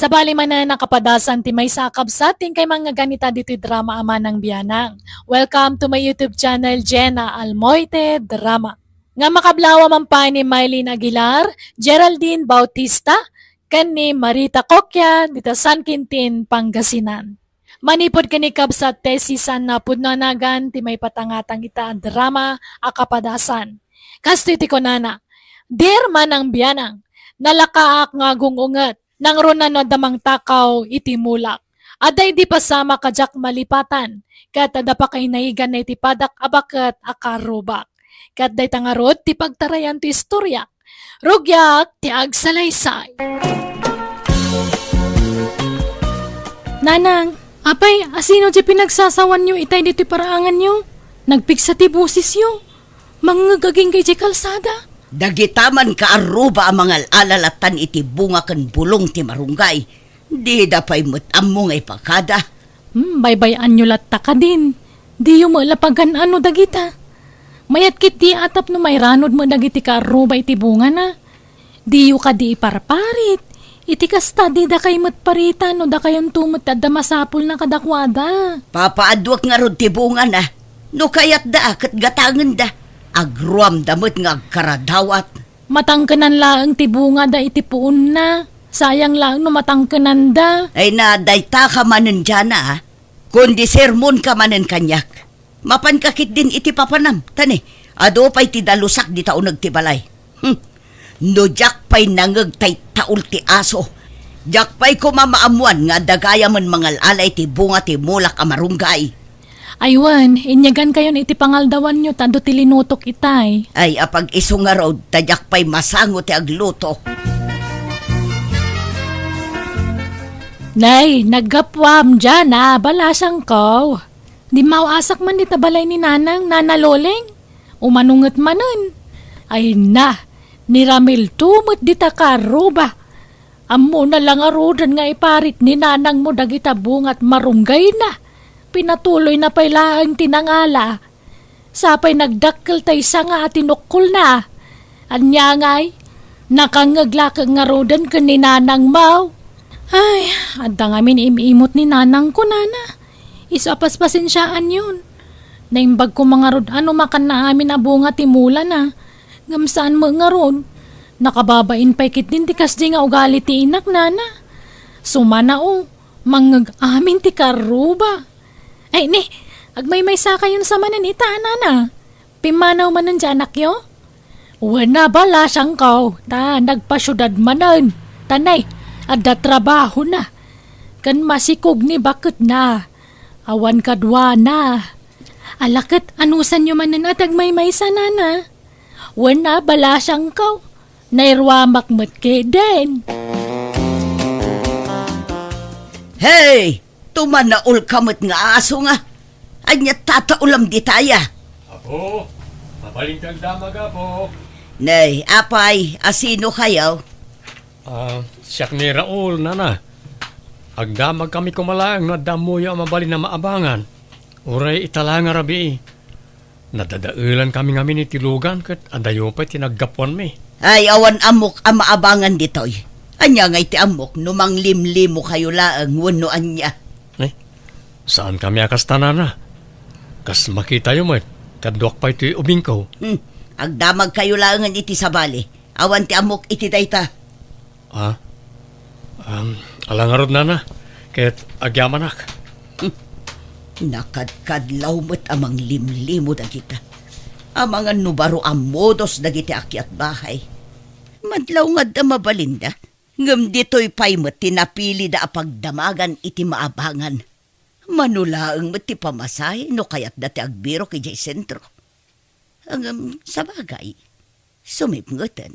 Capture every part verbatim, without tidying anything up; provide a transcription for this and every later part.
Tabali manen a kapadasan ti maysa a kabsat ti inkay mangngegannita ditoy drama a Manang Bianang. Welcome to my YouTube channel, Jenna Almoite Drama. Nga makablawa man pay ni Mylene Aguilar, Geraldine Bautista, ken ni Marita Coquia dita San Quintin, Pangasinan. Manipud ken ni kabsat Tessie Sanna pudno a nagan ti maipatangatang ita a drama a kapadasan. Kastoy ti kunana, "Dear Manang Bianang, nalakaak nga agung-unget, nangruna no adda mangtakaw iti mulak. Adda idi pasamak a diak malipatan, ket adda pakainaigana iti padak a baket a karrubak." Ket dayta ngarud ti pagtarayan ti istorya. Rugiak ti agsalaysay. Nanang, apay, asino ti pinagsasawanyo itay ditoy paraanganyo? Nagpigsa ti bosesyo. Mangngeg agingga idiay kalsada. Dagita man kaarruba a mangal-ala lattan iti bunga ken bulong ti marunggay. Dida pay met ammo nga ipakada. Hmm, baybay-anyo latta kadin. Diyo met la pagan-ano dagita. Mayat ketdi a tapno mairanod met dagiti kaarruba iti bungana. Diyo kadi iparparit. Iti kasta, didakay met paritan no dakayonto met ti adda masapulna kadakuada. Papaaduek ngarud ti bungana. No kayatda, ket gatangenda. Agruamda met nga agkaradawat. Matangkenan laeng ti bungada iti puonna. Sayang laeng no matangkenanda. Ay na, dayta ka manen, Jana, a. Kundi sermonka manen kaniak. Mapanka ketdin iti papanam, ta ne, adu pay ti dalusak dita uneg ti balay. Hmm. No diak pay nangeg tay taul ti aso, diak pay koma maammuan nga adda gayamen mangal-ala iti bunga ti mulak a marunggay. Ay wen, inyagankayon iti pangaldawanyo ta adu ti linutok itay. Ay, apag-isu ngarud, ta diak pay masango ti agluto. Nay, naggapuam diay a balasangko. Dimmaw-asak man dita balay ni Nanang, Nana Loleng. Umano nget manen? Ay na, ni Ramil to met dita kaarruba. Ammona la ngaruden nga iparit ni nanangmo dagita bungat marunggayna. Pinatuloyna pay laeng ti nangala. Sapay nagdakkel tay sanga a tinukkolna. Ania ngay, nakangngeg la ket ngaruden ken ni nanangmo. Ay, adda ngamin im-imot ni nanangko, nana. Isu a paspasensiaanyon. Naimbag koma ngarud a no makanna amin a bunga ti mulana. Ngem saan met ngarud. Nakababain pay ketdin ti kasdi nga ugali ti inak, nana. Sumana, o, mangngeg amin ti kaarruba. Ay, ni, agmaymaysakayon sa manen ita, nana. Pimmanaw manen ti anakyo? Wen a, balasangko, ta nagpasiudad manen. Ta ne, adda trabahona. Ken masikog ni baketna. Awan kaduana. Ala ket, anusanyo manen a ti agmaymaysa, nana? Wen a, balasangko, nairuamak met ketdin. Hey! Tumanaol ka met nga aso nga. Ania tataolam ditaya? Apo, mabalin kang damag, Apo. Nay, apay, asino kayo? Ah, siak ni Raul, nana. Agdamag kami koma laeng no adda ammoyo a mabalin a maabangan. Uray ita la nga rabii. Nadadaelan kami ngamin iti lugan ket adayo pay ti naggapuanmi. Ay, awan ammok a maabangan ditoy. Ania ngay ti ammok no manglimlimo kayo laeng wenno ania? Eh, saan kami a kasta, nana. Kas makitayo met, kaduak pay toy ubingko. Hmm, agdamag kayo laengen iti sabali. Awan ti ammok iti dayta. Ah? Um, ala ngarud, nana, ket agyamanak. Hmm. Nakadkadlaw met a manglimlimo dagita. Amangan no baro a modos dagiti akiat bahay. Madlaw nga adda mabalinda, ngem ditoy pay met ti napilida a pagdamagan iti maabangan. Mano laeng met ti pamasahe no kayatda ti agbirok idiay sentro. Ngem, sabagay, sumipngeten.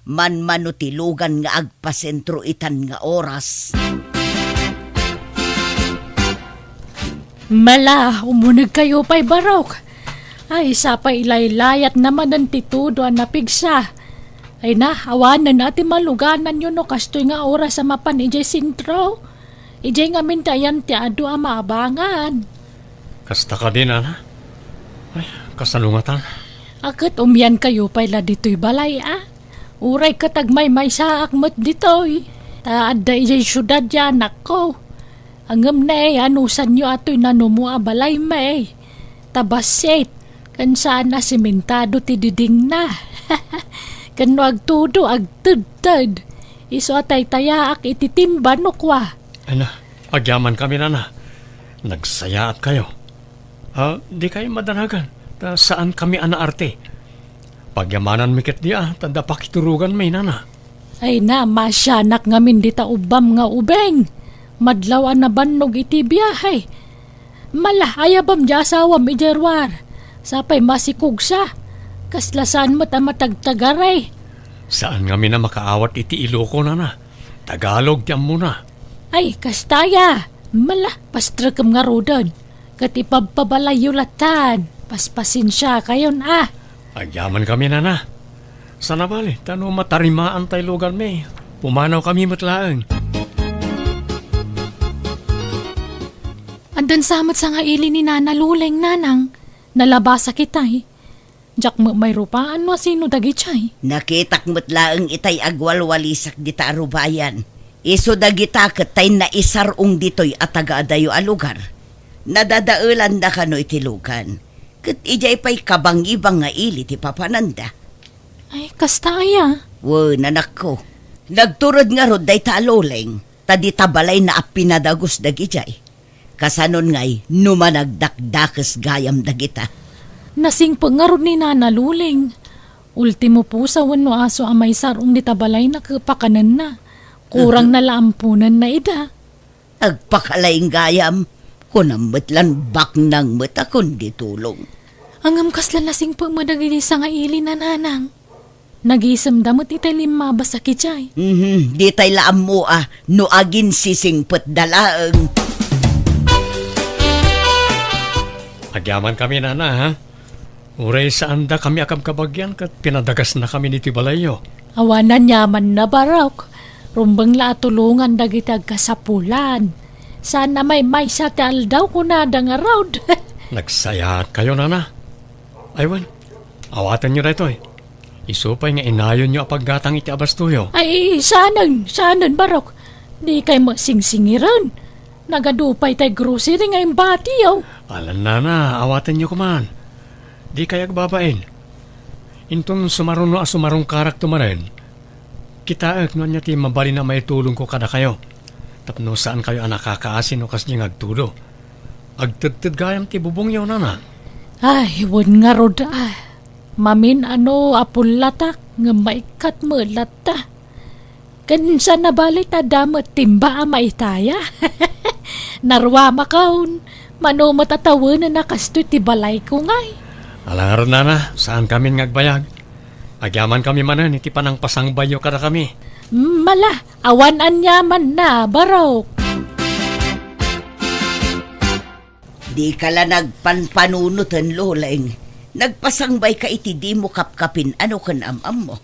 Manmano ti lugan nga agpasentro itan nga oras. Mala, umunegkayo pay barok. Ay, sapay ilaylayat na manen ti tudo a napigsa. Ay na, awanen a ti malugananyo no kastoy nga oras a mapan idiay sentro. Idiay ngamin ti ayan ti adu a maabangan. Kasta kadi, nana? Ay, kasano ngatan? A ket umiankayo pay la ditoy balay, a? Uray ket agmaymaysaak met ditoy. Ta adda idiay siudad ti anakko. Ngem ne, anusanyo atoy nanumo a balay, may. Ta bassit, ken saan a simentado ti didingna. Ken no agtudo, agtedted. Isu a taytayaak iti timba no kua. Ana, agyaman kami, nana. Nagsayaat kayo. Ah, di kayo madanagan, ta saan kami a naarte. Pagyamananmi ketdi a, ta adda pakituroganmi, nana. Ay na, masianak ngamin dita ubbam nga ubing. Madlaw a nabannog iti biahe. Mala, ayabam di asawam idiay ruar. Sapay masikugsa. Kasla saan met a matagtagari. Saan ngamin a makaawat iti Iloko, nana. Tagalog ti ammona. Ay, kasta aya. Mala, pastrekem ngaruden. Ket ipabpabalayyo latan. Paspasensiakayon a. Agyaman kami, nana. Sana bali, ta no matarimaan tay lugarmi, pumanaw kami met laeng. Addan sa met sangaili ni Nana Luleng, nanang. Nalabasak itay. Diak met mairupaan no asino dagitoy. Nakitak met laeng itay agwalwalisak dita a rubayan. Isu dagita ket tay naisar-ong ditoy a tagaadayo a lugar. Nadadaelanda kano iti lugan. Ket idiay pay kabangibang nga ili ti papananda. Ay, kasta aya? Wen, anakko. Nagturod ngarud dayta a Luleng, ta dita balayna a pinadagus dagidiay. Kasanon ngay no managdakdakes gayam dagita? Nasingpet ngarud ni Nana Luleng. Ultimo pusa wenno aso a maisar-ong dita balayna ket pakanenna. Kurang na la amponenna ida. Agpakalaing gayam, kunam met lan baknang met a kundi tulong. Ngem kasla nasingpet met dagiti sangaili, nanang. Nagisemda met itay limmabas a kidiay. Mhm, ditay la ammo a no aginsisingpetda laeng. Agyaman kami, nana, ha? Uray saanda kami a kabkabagian ket pinadagasna kami iti balayyo. Awan aniamanna, Barok. Rumbeng la a tulongan dagiti agkasapulan. Saan a maymaysa ti aldaw, kunada ngarud. Nagsayaat kayo, nana. Ay, wen, awatenyo daytoy. Isu pay nga inayonyo a paggatang iti abastoyo. Ay, saanen, saanen, Barok. Dikay met singsingiren. Nagadu pay tay grocery nga imbatiyo. Alan, nana, awatenyo koman. Dikay agbabain. Inton sumaruno a sumarungkarakto manen, kitaek no ania ti mabalin a maitulongko kadakayo. Tapno saankayo a nakakaasi no kasdiay nga agtudo. Agtedted gayam ti bubongyo, nana. Ay, wen ngarud, ah. Mamin-ano a pullatak, ngem maikkat met latta. Ken saan a bali ta adda met timba a maitaya. Naruamakon, mano met a tawenen a kastoy ti balayko ngay. Ala ngarud, nana, saankamin nga agbayag. Agyamankami manen iti panangpasangbayyo kadakami. Mala, awan aniamanna, Barok. Dika la nagpanpanunoten, Luleng. Nagpasangbayka iti dimo kapkapin-ano ken am-ammo.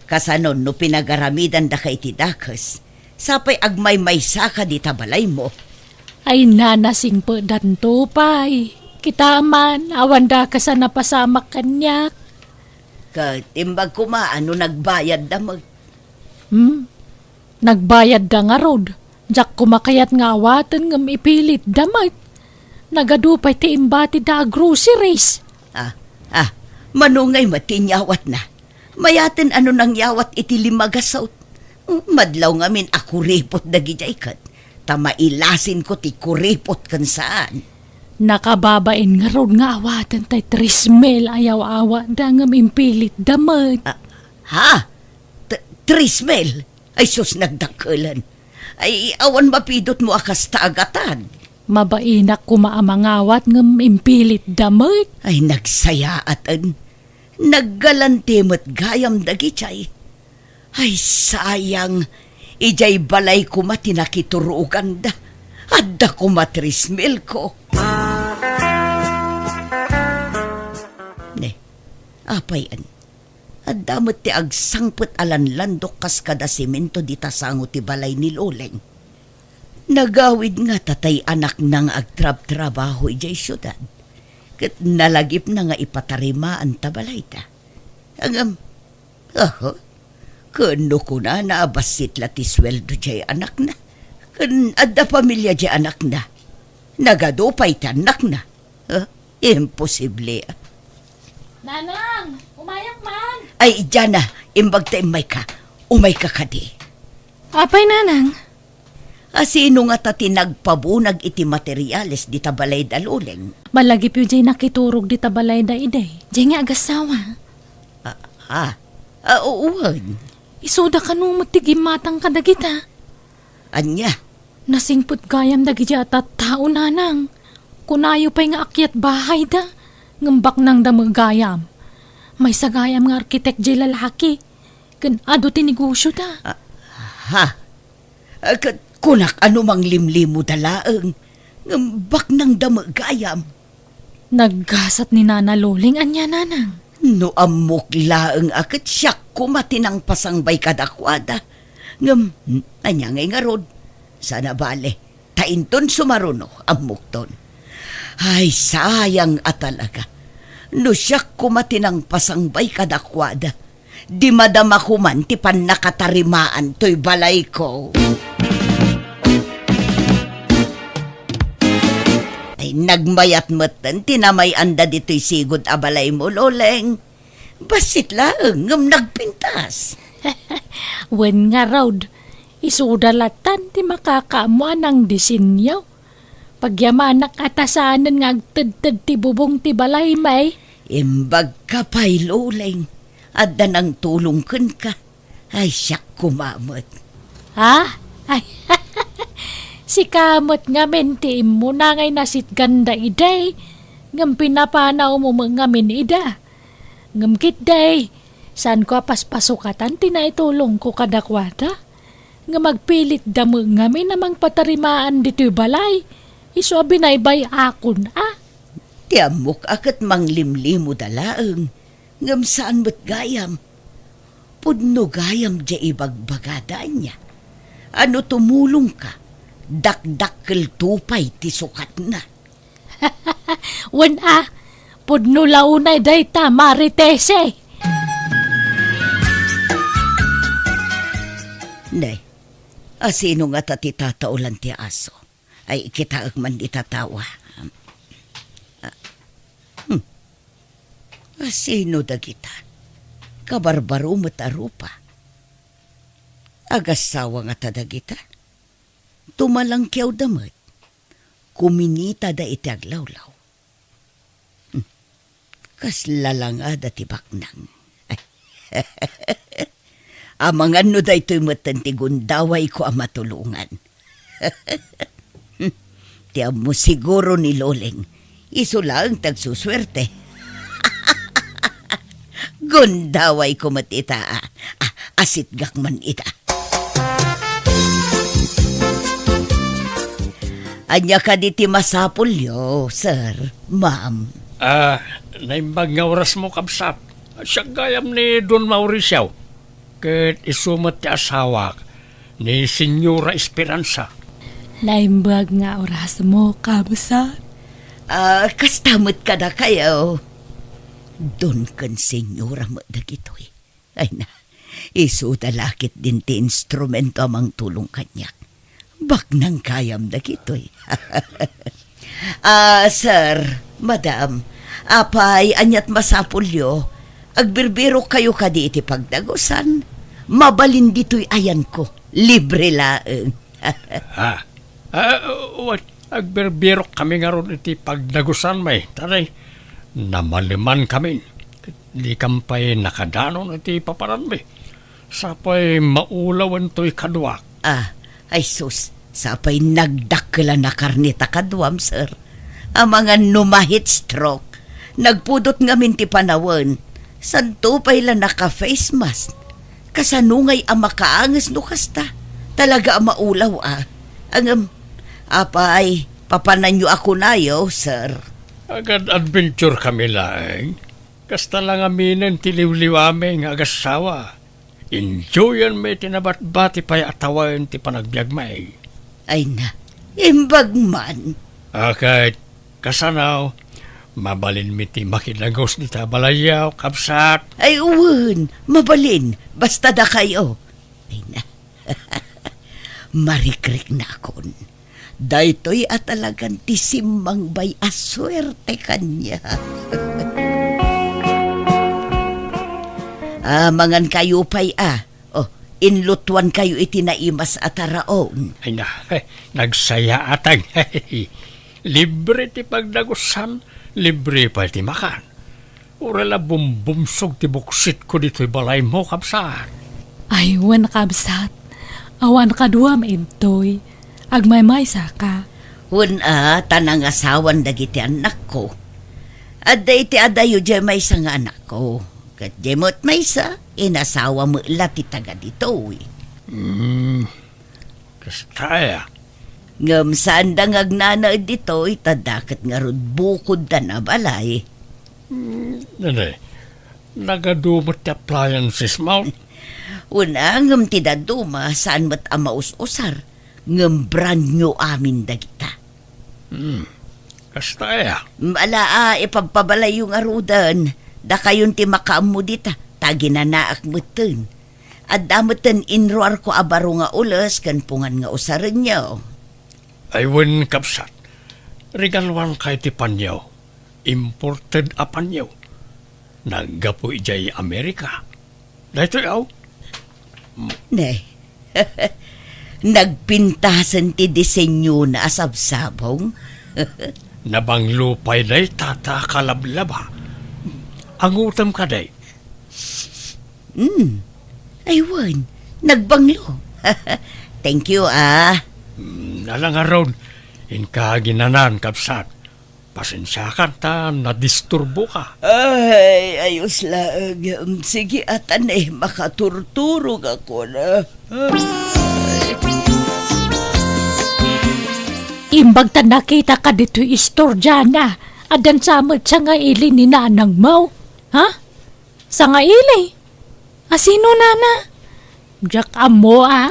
Kasanon no pinagaramidandaka iti dakes, sapay agmaymaysaka dita balaymo. Ay, nana, singpetdanto pay. Kita man, awan dakes a napasamak kaniak. Ket imbag koma a no nagbayadda met. Hmm? Nagbayadda ngarud. Diak koma kayat nga awaten ngem ipilitda met. Nagadu pay ti imbatida a groceries. Ah, ah, mano ngay met ti inyawatna? Mayaten a no nangyawat iti lima gasut. Madlaw ngamin a kuripot dagidiay ket ta mailasinko ti kuripot ken saan. Nakababain ngarud nga awaten tay tres mil a yaw-awatda ngem impilitda met. Ah, ha? T-, tres mil? Ay sus, nagdakkelen. Ay, awan mapidutmo a kasta a gatad. Mabainak koma a mangawat ngem impilitda met. Ay, nagsayaaten. Naggalanti met gayam dagidiay. Ay, sayang. Idiay balay koma ti nakituroganda. Adda koma tres mil ko. Ne, apay en. Adda met ti agsangpet a lanlandok kas kada semento dita sango ti balay ni Loleng. Nagawid ngata tay anakna nga agtrabtrabaho idiay siudad, ket nalagipna nga ipatarimaan ta balayda. Ngem, aha, Ken no kunana a bassit la ti sueldo diay anakna, ken adda pamilia diay anakna, nagadu pay ti annakna. Huh? Imposible. Nanang, umayak man. Ay, Jana, imbag ta immayka. Umayka kadi. Apay, Nanang? A, sino ngata ti nagpabunag iti materiales dita balayda, Loleng? Malagipyo diay nakiturog dita balayda idi. Diay nga agassawa. Ah, ah. Ah, wen. Isuda kano met ti gimmatang kadagita. Ania? Nasingpet gayam dagiti a tattao, Nanang. Kunayo pay nga akyat bahayda, ngem baknangda met gayam. Maysa gayam nga arkitek diay lalaki, ken adu ti negosioda. Ah, ha? Ah, ket kunak a no manglimlimuda laeng, ngem baknangda met gayam. Naggasat ni Nana Loleng, ania, Nanang? No ammok laeng a ket siak koma ti nangpasangbay kadakuada. Ngem, ania ngay ngarud? Saan a bale, ta inton sumaruno, ammokton. Ay, sayang a talaga. No siak koma ti nangpasangbay kadakuada, di madama koman ti pannakatarimaan toy balayko. Ay, nagmayat metten ti namay-anda ditoy sigud a balaymo, Loleng. Bassit laeng ngem nagpintas. Wen ngarud, isuda latan ti makakaammo a nangdisenyo. Pagyamanak a ta saanen nga agtedted ti bubong ti balay, may. Imbagka pay, Loleng. Adda nangtulong kenka. Ay, siak koma met. Ha? Ay, sika met ngamin ti immuna ngay nasitganda idi, ngem pinapanawmo met ngamin ida. Ngem ketdi, saanko a paspasukatan ti naitulongko kadakuada. Ngem agpilitda met ngamin a mangpatarimaan ditoy balay, isu a binaybay-akon a. Ti ammok a ket manglimlimuda laeng, ngem saan met gayam. Pudno gayam diay ibagbagada, ania? A no tumulongka, dakdakkelto pay ti sukatna. Wen a, pudno la unay dayta, Maritese. Ne, a sino ngata ti tataolan ti aso? Ay, kitaek man dita tawa. Ah, hmm. A sino dagita? Kabarbaro met a rupa. Agassawa ngata dagita? Tumalangkiawda met. Kuminitada iti aglawlaw. Hmm. Kasla langada ti baknang. Amangan no daytoy metten ti gundawayko a matulongan. Ti ammo siguro ni Loleng, isu laeng ti agsusuerte. Gundawayko met ita, a, a, asitgak man ita. Ania kadi ti masapulyo, sir, ma'am? Ah, naimbag nga orasmo, kabsat. Siak gayam ni Don Mauricio, ket isu met ti asawak, ni Señora Esperanza. Naimbag nga orasmo, kabsat. Ah, kasta met kadakayo. Don ken Señora met dagitoy. Ay na, isuda la ketdin ti instrumento a mangtulong kaniak. Baknang gayam dagitoy. Ah, sir, madam, apay, aniat masapulyo? Agbirbirokkayo kadi iti pagdagusan? Mabalin ditoy ayanko. Libre laeng. Ah, ah, wen, agbirbirok kami ngarud iti pagdagusan, may. Taray, namaleman kami. Dikam pay nakadanon iti paparanmi. Sapay maulawen toy kaduak. Ah, ay sus, sapay nagdakkel a nakarnita kaduam, sir. Amangan no ma-heat stroke. Nagpudot ngamin ti panawen. Santo pay la naka-face mask. Kasano ngay a makaanges no kasta? Talaga a maulaw a. Ngem, apay, papananyo a kunayo, sir. Agad-adventure kami laeng. Kasta la ngaminen ti liwliwami nga agassawa. Enjoyanmi ti nabatbati pay a tawen ti panagbiagmi. Ay na, imbag man. A ket, kasano, Mabalinmi ti makidagus dita balayyo, kabsat. Ay, wen, mabalin. Basta dakayo. Ay na. Marikriknakon. Daytoy a talagan ti simmangbay a suerte kaniak. Ah, mangankayo pay, ah. Oh, inlutuankayo iti naimas a taraon. Ay na, nagsayaatag. Libre ti pagdagusan, libre pay ti makan. Uray la bumbumsog ti buksitko ditoy balaymo, kabsat. Ay, wen, kabsat. Awan kaduam intoy. Agmaymaysaka. Wen a, ta nangasawan dagiti annakko. Adda iti adayo diay maysa nga anakko. Ket diay met maysa, inasawa met la ti taga ditoy. Hmm. Kasta aya? Ngem saanda nga agnanaed ditoy, ta dakket ngarud bukoddan a balay. Hmm, nene, nagadu met ti appliances mo? Wen a, ngem ti dadduma, saan met a maus-usar, ngem brand new amin dagita. Hmm, kasta aya? Ala a, ipabpabalayyo ngaruden, dakayon ti makaammo dita, ta aginanaak metten. Adda metten inruarko a baro nga ules ken pungan nga usarenyo. Ay wen, kabsat, regaluankayo ti panyo. Imported a panyo. Naggapu idiay Amerika. Daytoy, aw. Ne. Nagpintasen ti disenyona a sabsabong. Nabanglo pay dayta ta kalablaba. Angutem kadi? Hmm. Ay, wen. Nagbanglo. Thank you, ah. Hmm, ala ngarud, inka aginanan, kabsat. Pasensiakan ta nadisturboka. Ay, ayos laeng. Sige, atan, eh, makaturturog ako na. Imbag ta nakitaka ditoy istorya na, addan sa met sangaili ni nanangmo. Ha? Sangaili? Asino, nana? Diak ammo, a.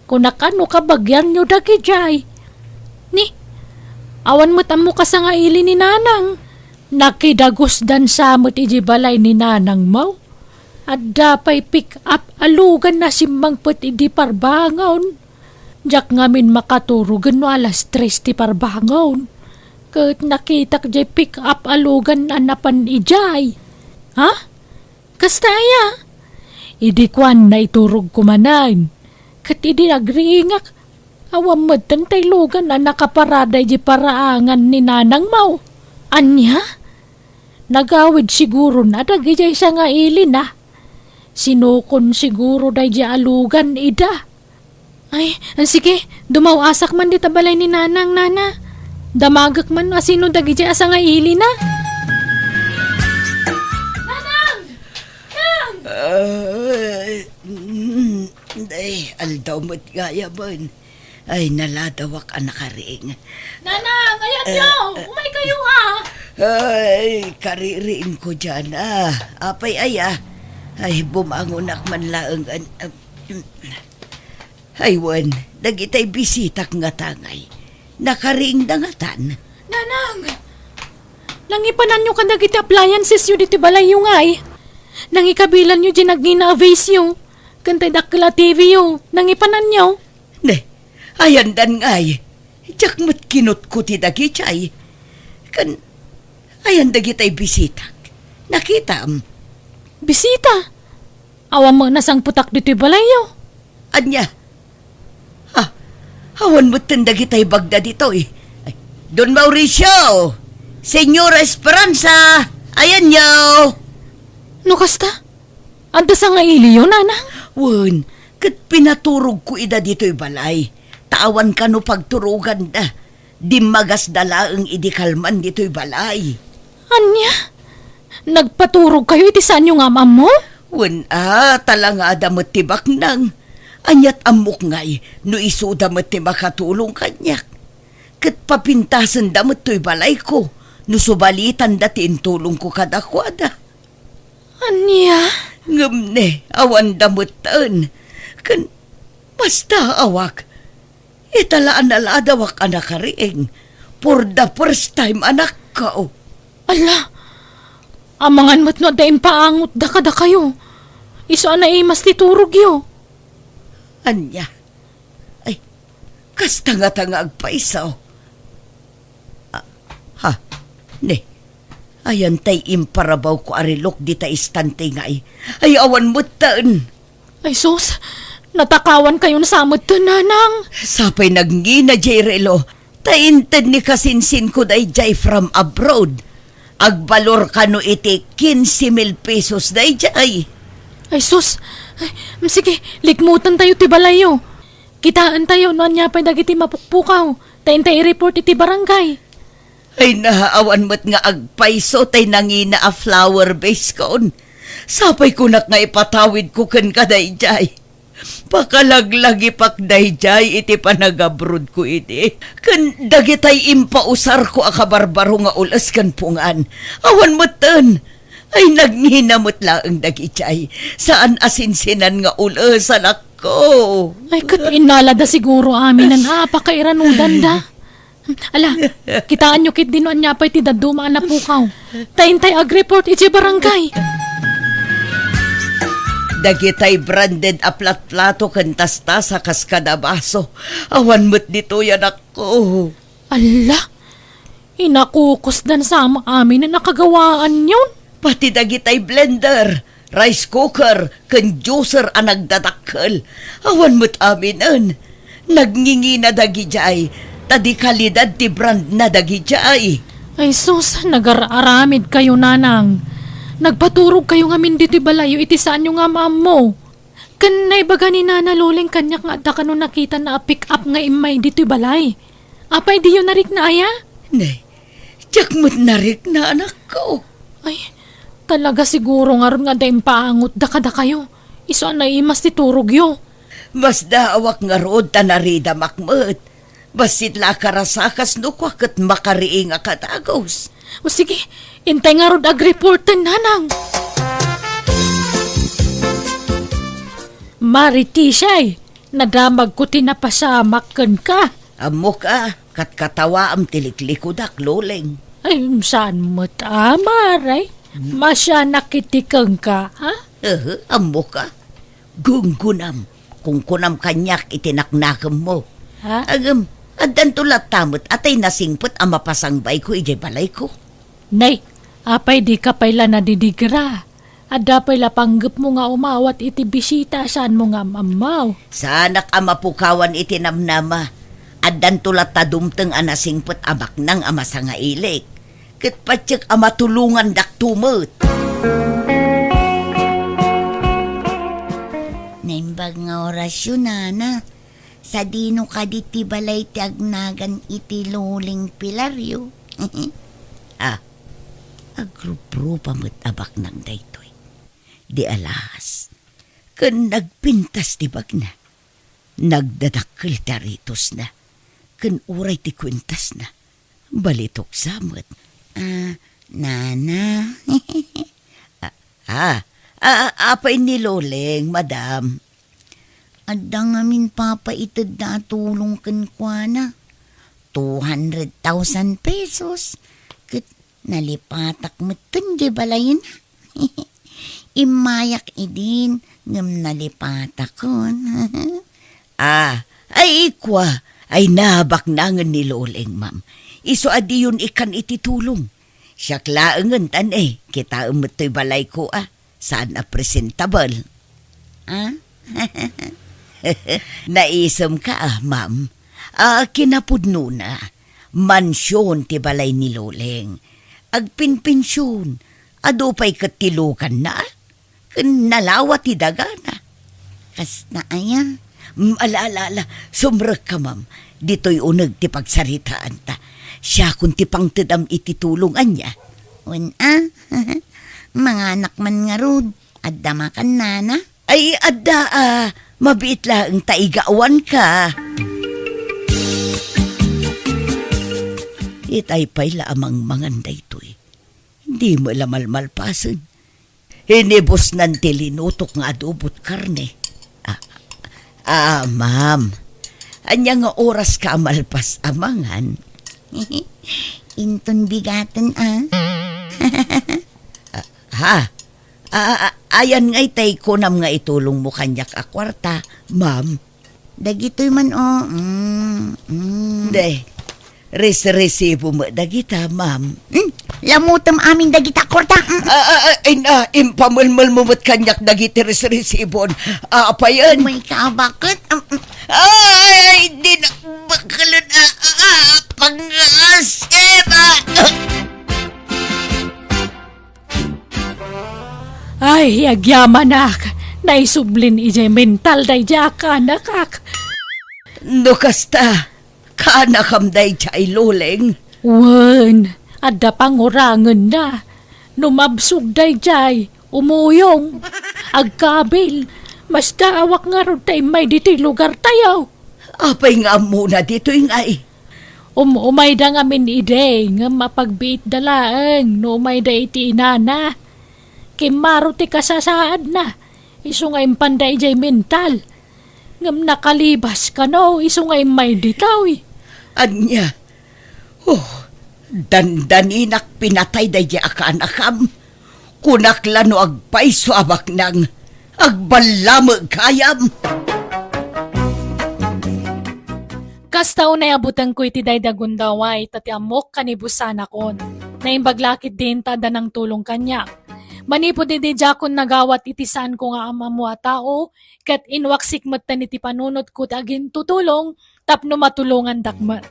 Kunak no kabagianyo dagidiay. Ni, awan met ammo kasangaili ni nanang. Nakidagusdan sa met iti balay ni nanangmo. Adda pay pick-up a lugan a simmangpet idi parbangon. Diak ngamin makaturogen no alas tres ti parbangon. Ket nakitak diay pick-up a lugan a napan idiay. Ha? Kasta aya? Idi kuan, naiturogko manen. Ket idi agriingak, awan metten tay lugan a nakaparada iti paraangan ni nanangmo. Ania? Nagawid siguron a dagidiay sangailina. Sinukon siguro daydiay a lugan ida. Ay, sige, dumaw-asak man dita balay ni nanang, nana. Damagek man no asino dagidiay a sangailina. Nanang! Nang! Ay, mm, ay, aldaw met gayam. Ay, naladawak a nakaring. Nanang, ayanyo! Eh, eh. Umaykayo, a! Ay, kaririingko diay, a. Apay aya? Ay, bumangonak man laeng, an-, am-, ay, wen, dagitay bisitak ngata ngay. Nakariingda ngatan. Nanang! Nangipananyo kadagiti appliancesyo ditoy balayyo ngay. Nangikabilanyo diay nagngina a vase yo. Ken tay dakkel a T V yo. Nangipananyo. Ne, ayandan ngay. Diak met kinutkuti dagidiay. Ken, ayan dagitay bisitak. Nakitam? Bisita? Awan met nasangpetak ditoy balayyo. Ania? Ah, awan metten dagitay bagda ditoy. Ay, Don Mauricio! Señora Esperanza! Ayanyo! No kasta? Adda sangailiyo, nanang? Wen, ket pinaturogko ida ditoy balay. Ta awan kano pagturoganda. Dimmagasda laeng idi kalman ditoy balay. Ania? Nagpaturogkayo iti saanyo nga am-ammo? Wen a, talangada met ti baknang. Ania't ammok ngay no isuda met ti makatulong kaniak. Ket papintasenda met toy balayko no subalitanda ti intulongko kadakuada. Ania? Ngem ne, awanda metten. Ken basta awak. Ita la a naladawak a nakariing. For the first time, anakko. Ala! Amangan met no adda impaangotda kadakayo. Isu a naimas ti turogyo. Ania? Ay, kasta ngata nga agpayso. Ah, ha? Ne, ayan tay imparabawko a relok dita istante ngay. Ay, awan metten. Ay sus, natakawan kayon sa met, Nanang. Sapay nagngina jay relo, ta inted ni kasinsinko dayjay from abroad. Agbalor kano iti quince mil pesos dayjay. Ay sus, ay, sige, likmuten tayo ti balayyo. Kitaen tayo no ania pay dagiti mapukpukaw, ta intay i-report iti barangay. Ay, naawan met nga agpayso tay nangina a flower vase kon. Sapay kunak nga ipatawidko kenka dayjay. Pakalaglagipak dayjay iti panagabrodko idi. Ken dagitay impausarko a kabarbaro nga ules ken pungan. Awan metten. Ay, nagngina met laeng dagijay. Saan a sinsinan nga ules, anakko. Ay, ket innalada siguro aminen a pakairanudan da. Ala, kitaenyo ketdi no ania pay ti dadduma a napukaw. Ta intay agreport idiay barangay. Dagitay branded a platplato ken tastasa kas kada baso. Awan met ditoy, anakko. Ala, inakukusdan sa aminen a kagawaanyon. Pati dagitay blender, rice cooker, ken juicer a nagdadakkel. Awan met aminen. Nagngingina dagijay, ta di kalidad ti brandna dagijay. Ay sus, nagar-aramid kayo, Nanang. Nagpaturog kayo ngamin ditoy balayyo iti saanyo nga maammo. Ken naibaga ni Nana Loleng kaniak nga adda kano nakitana a pick-up nga immay ditoy balay. Apay diyo narikna aya? Nay, diak met narikna, anakko. Ay, talaga siguro ngarud nga adda impaangotda kadakayo. Isu a naimas ti turogyo. Masdaawak ngarud ta naridamak met. Bassit la a karasakas no kua ket makariingak a dagus. O sige, intay ngarud agreporten, Nanang. Maritisay, nadamagko ti napasamak kenka. Ammok a, katkatawaam ti liklikudak, Loleng. Ay, saan met a, Mare? Hmm? Masianak iti kenka, ha? Ehe, ammok a. Gunggunam, kunkunam kaniak iti naknakemmo. Ha? Ngem, addanto latta met a tay nasingpet a mapasangbayko idiay balayko. Nay, apay dika pay la nadidigra? Adda pay la panggepmo nga umawat iti bisita a saanmo nga am-ammaw. Saanak a mapukawan iti namnama. Addanto latta dumteng a nasingpet a baknang a masangailik. Ket patiek a matulongandakto met. Naimbag nga orasyon, Nana. Sadino kadi ti balay ti agnagan iti Loleng Pilario? Ah, agruprupa met a baknang daytoy. Di alas. Ken nagpintas ti bagna. Nagdadakkel ti aritosna. Ken uray ti kuentasna. Balitok sa met. Ah, Nana. Ah, ah, ah, apay ni Loleng, madam? Adda ngamin papaitedda a tulong kenkuana. Two hundred thousand pesos. Ket nalipatak metten diay balayna. Immayak idin, ngem nalipatakon. Ah, ay kua, ay nabaknangen ni Loleng, ma'am. Isu a diyon ikkan iti tulong. Siak laengen tan, eh, kitaem met toy balayko, ah. Saan a presentable. Ah? Naisemka, ah, ma'am. Ah, kinapudnona, mansion ti balay ni Loleng. Agpinpension, adu pay ket ti luganna, ah. Ken nalawa ti dagana. Kasta aya? Mm, ala, ala, ala. Sumrekka, ma'am. Ditoy uneg ti pagsaritaanta. Siakon ti pangtedam iti tulong ania. Wen a? Manganak man ngarud. Adda makan, Nana? Ay, adda a. Mabiit laeng ta igawanka. Itay pay la a mangmangan daytoy. Di met la malmalpasen. Inibusnan ti linutok nga adobot karne. Ah, ah, ma'am. Ania nga oraska a malpas a mangan? Inton bigaten, ah. Ah, ha? Ah, ah, ayan nga itay kunam nga itulongmo kaniak a kuarta, ma'am. Dagitoy man, oh. Mm, mm. De, res-resibo met dagita, ma'am. Hmm? Lamutem amin dagita, kuarta. Mm. Ah, ah, ah, ay na, impamelmelmo met kaniak dagiti res-resibon. Ah, apayen? May kabaket? Mm, mm. Ay, di na bakelen, ah, ah, ah, pangasim, ah. Ay, agyamanak, naisublin idiay mental daydiay a kaanakak. No kasta, kaanakam daydiay, Loleng? Wen, adda pangurangenna. No mabsog daydiay, umuyong, agkabil, masdaawak ngarud ta immay ditoy lugartayo. Apay nga ammona ditoy ngay? Um-, umayda ngamin idi, ngem apagbiitda laeng no umayda iti inana. Kimmaro ti kasasaadna, isu nga impanda idiay mental. Ngem nakalibas kano, isu nga immay ditoy. Ania? Oh, dandaninak pinatay daydiay a kaanakam. Kunak la no agpayso a baknang, agballamek gayam. Kasta unay a butengko iti daydi a gundaway, ta ti ammok kanibusanakon. Naimbag la ketdin ta adda nangtulong kaniak. Manipud idi diakon nagawat iti saanko nga am-ammo a tao, ket inwaksik metten iti panunotko ti agintutulong tapno matulongandak met.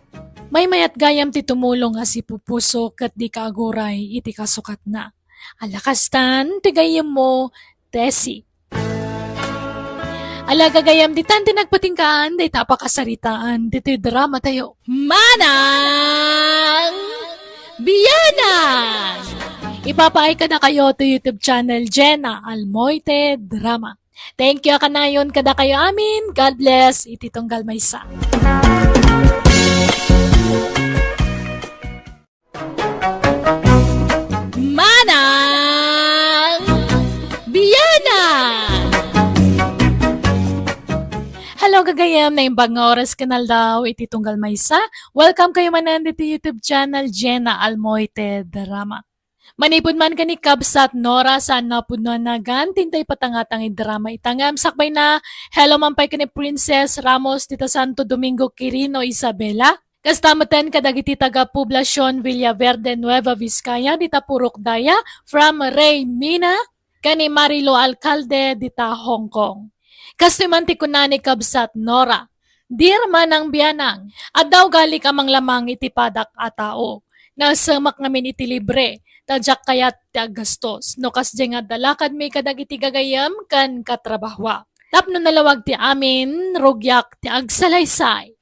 Maymayat gayam ti tumulong a sipupuso ket dika aguray iti kasukatna. Ala kastan ti gayyemmo, Tessie. Ala gagayam, ditan ti nagpatinggaan dayta a pakasaritaan ditoy drama tayo. Manang Bianang! Ipapaay kadakayo to YouTube channel Jenna Almoite Drama. Thank you a kanayon kadakayo amin. God bless. Iti tunggal maysa. Manang Bianang! Hello, gagayam, naimbag nga oras ken aldaw iti tunggal maysa. Welcome kayo manen diti YouTube channel, Jenna Almoite Drama. Manipud man ken ni Kabsat Nora, saan nga pudno a nagan, tinta ipatangatang ti drama ita ngem sakbay na, hello man pay ken ni Princess Ramos, dita Santo Domingo, Quirino, Isabela. Kasta metten kadagiti taga Poblacion Villaverde, Nueva Vizcaya, dita Purok Daya, from Ray Mina, ken ni Marilo Alcalde, dita Hong Kong. Kastoy man ti kuna ni Kabsat Nora, "Dear Manang Bianang, adda ugalik a manglamang iti padak a tao. Nasemak ngamin iti libre, ta diak kayat ti aggastos. No kasdiay nga adda lakadmi kadagiti gagayem ken katrabahoak. Tapno nalawag ti amin, rugiak ti agsalaysay."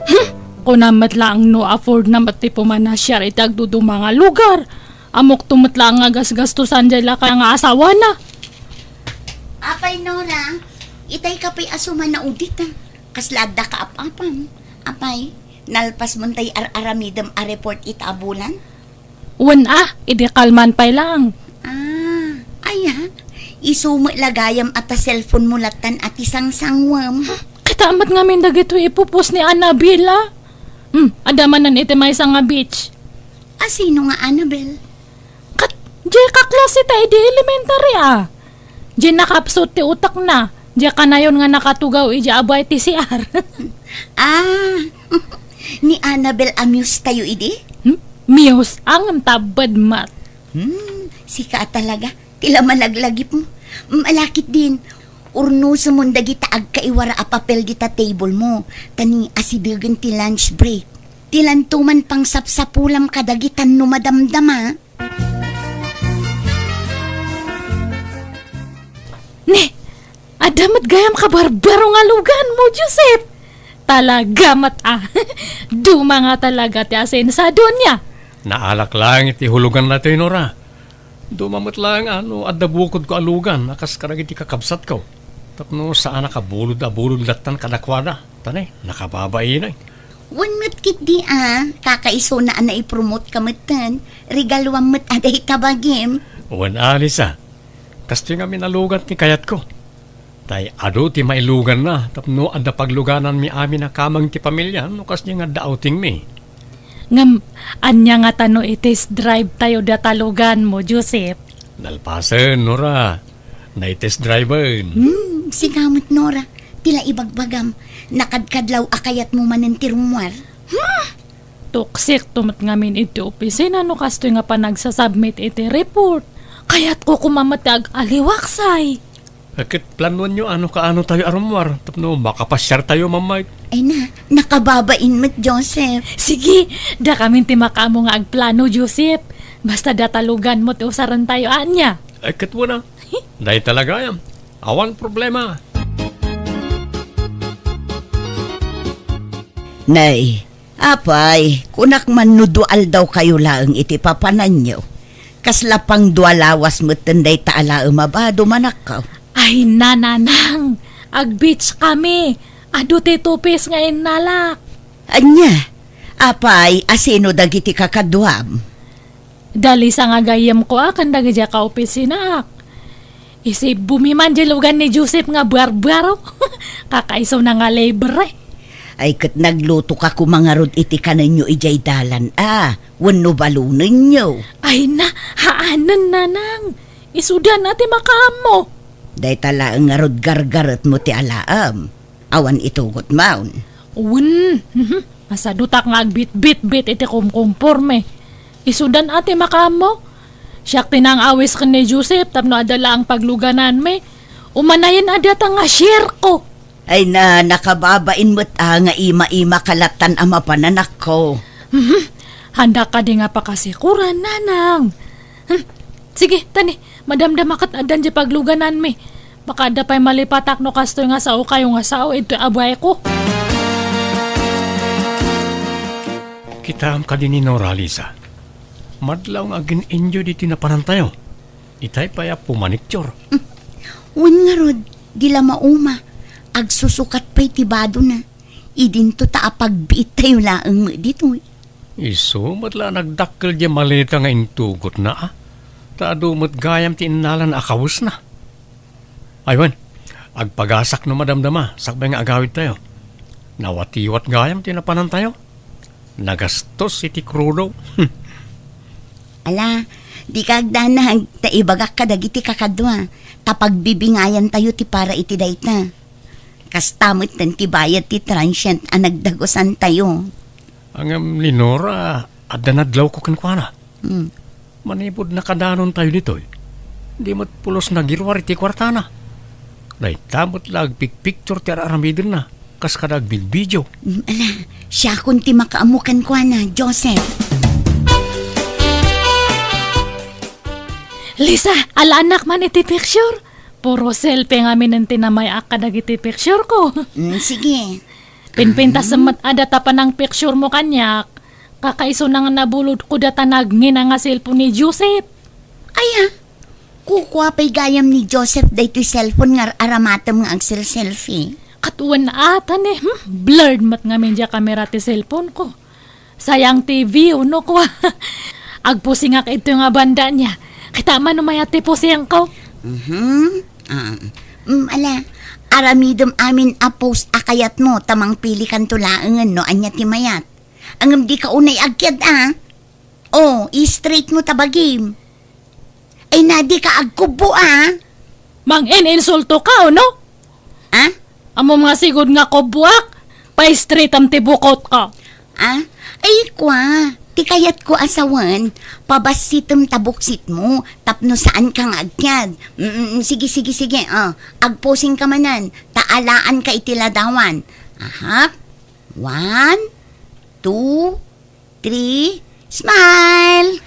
Hmm, kunam met laeng no afford na met ti pumanasiar iti agduduma nga lugar. Ammokto met laeng nga gasgastosan diay lakay nga asawana. Apay, Nora, itay ka pay a sumanaudit, a. Kasla adda kaap-apam. Apay, nalpas mo tay ar-aramidem a report ita a bulan? Wen a, idi kalman pay laeng. Ah, aya, isu met la gayam a ta cellphone mo lattan a ti sangsangwem. Kita met ngamin dagitoy ipupos ni Annabel, a. Hmm, adda manen iti maysa nga beach. A, sino nga Annabel? Ket, diay kaklase ta idi elementary, a. Diay nakapsut ti utekna. Diay kanayon nga nakatugaw idiay aba iti C R. Ah, ni Annabel a muse tayo idi? Hmm? Muse, a, ngem tabbed met. Hmm, sika a talaga. Ti la malaglagipmo. Mm, ala ketdin. Urnosem dagita agkaiwara a papel dita table mo. Ta ni asidegen ti lunch break. Ti lanto man pangsapsapulam kadagita no madamdama. Ne, adda met gayam kabarbaro nga lugan mo, Joseph. Talaga met, a. Duma nga talaga ti asensadonia. Naalak laeng iti hulugan daytoy, Nora. Duma met laeng a no adda bukodko a lugan a kas kadagiti kakabsatko. Tapno saanak a bulod a bulod lattan kadakuada. Ta ne, nakababainay. Wen met ketdi a, kakaisuna a naipromote ka metten, regaluam met a dayta bagim. Wen a, Lisa. Kastoy ngamin a lugan ti kayatko. Tay adu ti mailuganna tapno adda paglugananmi amin a kameng ti pamilya no kasdi nga adda outingmi. Ngem, ania ngata no i-test drive tayo data luganmo, Joseph? Nalpasen, Nora. Nai-test driven. Hmm, sika met, Nora. Ti la ibagbagam, nakadkadlaw a kayatmo manen ti rummuar. Hmm! Tuksik to met ngamin iti opisina no kastoy nga panagsasubmit iti report. Kayatko koma met ti ag-aliwaksay. Ket planuenyo no kaano tayo a rummuar tapno makapasiar tayo, Ma'am Mike? Ay na, nakababain met, Joseph. Sige, dakamin ti makaammo nga agplano, Joseph. Basta data luganmo ti usaren tayo, ania? Ay, ket wen a. Dayta la gayam. Awan problema. Nay, apay, kunak man no dua aldawkayo laeng iti papananyo. Kasla pang dua lawas metten dayta a laem a bado, manakkaw. Ay, nanang, ag-beach kami. Adu ti tupis nga innalak. Ania? Apay, asino dagiti kakaduam? Da Lisa nga gayyemko a ken dagiti kaopisinaak. Isibumi man di lugan ni Joseph nga buarbuaro. Kakaisuna nga libre. Ay, ket naglutoka koma ngarud iti kanenyo idiay dalan a, wenno balonenyo? Ay na, haanen, nanang. Isudan a ti makaammo. Dayta laeng ngarud gargaretmo ti alaem. Awan itugot maon. Wen, mhm. Masadutak nga agbitbitbit iti kumkumporme. Isudan a ti makaammo. Siak ti nang-awis ken ni Joseph tapno adda laeng paglugananmi. Umanayen a data nga share ko. Ay na, nakababain met a nga ima-ima ka lattan a mapan, anakko. Mhm. Handa kadi nga pakasikuran, nanang? Hmm. Sige, tani, madamdama ket addan di paglugananmi. Baka adda pay malipatak no kastoy nga sao kayo nga sao, ito abuay ko. Kitaem kadi ni Nora, Lisa. Madlaw nga agin-enjoy diti napanantayo. Itay pay a pumaniktior. Wen ngarud, di la mauma. Agsusukat pay ti badona. Idinto ta apagbiittayo laeng met ditoy. Isu met la a nagdakkel diay maleta nga intugotna, a. Ta adu met gayam ti innalana a kawesna. Ay wen, agpagasak no madamdama, sakbay nga agawidtayo. Nawatiwat gayam ti napanantayo. Nagastos iti krudo. Ala, dika agdanag, ta ibagak kadagiti kakadua, ta pagbibingayantayo ti para iti dayta. Kasta metten ti bayad ti transient a nagdagusantayo. Ngem ni Nora, adda nadlawko kenkuana. Hmm. Manipud nakadanontayo ditoy, di met pulos nagiruar iti kuartana. Dayta met la agpikpiktur ti ar-aramidenna, kas kada agvidvideo. Hmm, ala, siakon ti makaammo kenkuana, Joseph. Lisa, alaannak man iti picture. Puro selfie ngamin ti namay-ak kadagiti picture ko. Mm, sige. Pinpintas met adda ta panang picture mo kaniak. Kakaisuna nga nabulod ko data nagngina nga cellphone ni Joseph. Aya, kukua pay gayam ni Joseph daytoy cellphone nga ar-aramatem nga agsel-selfie. Ket wen ata ni, hmm? Blurred met ngamin diay kamera ti cellphone ko. Sayang ti view, no, kua. Agpusingak ito nga banda niya. Kita man no mayat ti pusingko. Mhm. Ah, mm, ala, aramidem amin a post a kayatmo, ta mangpilikanto laengen no ania ti mayat. Ngem dika unay agkiad, a. Oh, i-straight mo ta bagim. Ay na, dika agkubbo, a. Mangin-insulto ka, no? A? Ammom nga sigud nga kubboak, pa-straightam ti bukotka. A? Ay, kua, ti kayatko a sawen, pabassitem ta buksitmo, tapno saanka nga agkiad. Mm, mm, sige, sige, sige, a. Agposingka manen, ta alaanka iti ladawan. Aha. One, two, three, smile!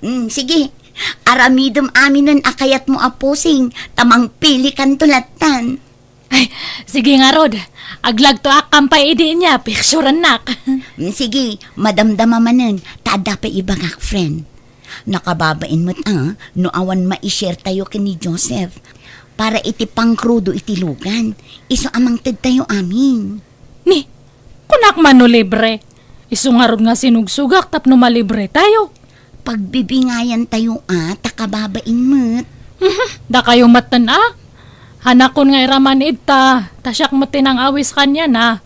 Mm, sige, aramidem aminen a kayatmo a posing, ta mangpilikanto lattan. Ay, sige ngarud, aglagtoak kampay idi nia, picturennak. Mm, sige, madamdama manen, ta adda pay ibagak, friend. Nakababain met a, no awan mai-share tayo ken ni Joseph. Para iti pangkrudo iti lugan, isu a mangtedtayo amin. Ni, kunak man no libre. Isu ngarud nga sinugsugak tapno malibre tayo. Pagbibingayan tayo a, ta kababain met. Mhm, dakayo metten a. Anakon nga iraman ita, ta siak met ti nang-awis kaniana.